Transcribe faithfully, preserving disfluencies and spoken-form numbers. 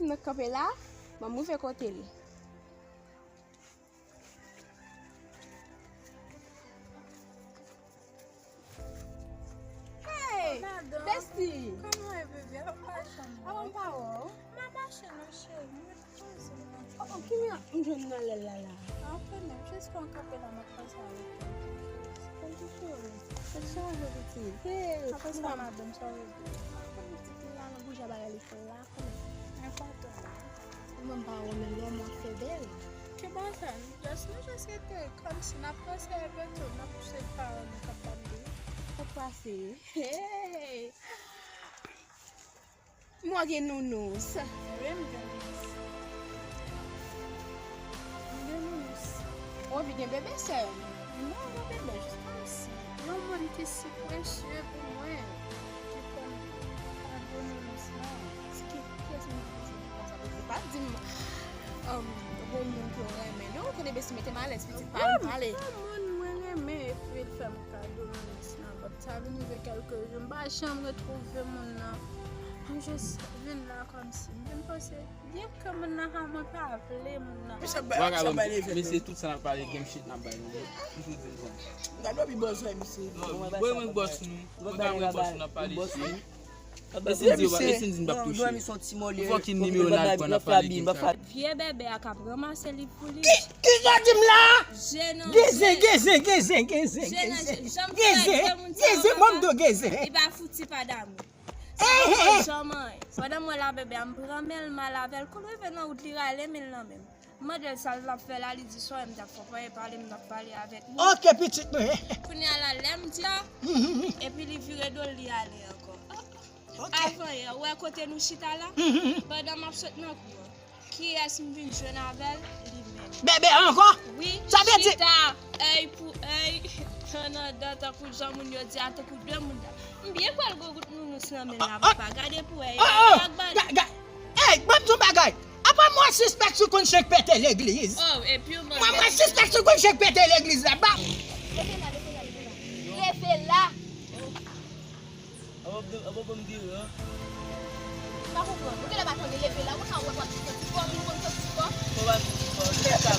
Nan kanpe la, ban m rive kote l. Hey! Pardon. Bestie! Kòman w ye, bebe? Avan m pa janm wè w. Avan m pa wè w? M ap mache non, cheri. M ret poze m nan. Oh, oh, ki mwen m jwenn nan lè l la la? An, kanmenm, jis fè yon kanpe la, m ap pase avèk ou. Konn ti cheri. Konn cheri, pitit. Hey! Apre sa, madanm, sa w regle? Konn pitit la, nou bouje bagay li fè la. Enpòtan. Mwen pa wè men lè w ap fè bèl. Ki bagay? Just nou just rete kòmsi n ap panse avè tou, n ap swiv pawòl nou k ap ban nou. Sa k pase? Hey! Mwen gen nounous. Wi, m gen nounous. M gen nounous. Ou anvi gen bebe, sè m? Non, pa bebe, jis kòmsi. Yon moun ki si presye pou mwen, ki fè m pa gen nounous la. Se ki, kiyès moun ki panse konsa? Ou pa di m, um, bon moun ke w renmen. Non, ou konnen besi mete m alèz, pitit, pa vin pale. Yon moun mwen renmen, epi l fè m kado nounous la. But sa vin rive kèlke jou, m pa janm retwouve moun nan. M jis vin la kòmsi. M vin panse, byen ke moun nan, ha, mwen pa vle moun nan. Mesye, tout sa n ap pale, game shit n ap bay nou. M toujou di l sa. Gade w pi bòz wè misye. Non, mwen bòs nou. Mwen pa mwen bòs nou, n ap pale shit. Mesye, di, mesye, mesye, di m p ap touche. Fòk nimewo nan pa n ap pale game shit. Vye bèbè a k ap ranmase liv pou li. Ki, ki sa di m la? Geze, geze, geze, geze, geze. Geze, geze, mwen m do geze. Li pa fouti pa damou. Sa pa janm anyen. Pandan mwen la bebe a, m pran men l, m al avè l. Kou l rive nan wout, li rale men l nan men m. M mande l sa l ap fè la, li di, "Sòrè, m t ap fè pale, pale, m t ap pale avèk moun." Ok, pitit mwen. Kounye a la, lè m di sa, epi li vire do l, li ale ankò. Ok. Avan yè, ou wè kote nou chita la? Pandan m ap sot nan kou an. Kiyès m vin jwenn avè l? Li menm. Bebe ankò? Wi, sa vle di chita, èy pou èy, dan nan dan, tankou jan moun yo di a, tankou de moun dan. M byen pral gwo gout nounous nan men l la, papa. Gade pou èy la, ak bandi. Hey, ban m di w bagay. Apa mwen sispèk si w konn chèk pete legliz? Oh, epi w mwen, mwen sispèk si w konn chèk pete legliz la, ba. Leve la, leve la, leve la. Leve la. Apa, apa, apa m dire, an? M pa konprann. Ou genlè pa tande leve la, ou sa wè w ap santi kò, ou konn santi kò. Ou pa santi kò, se sa.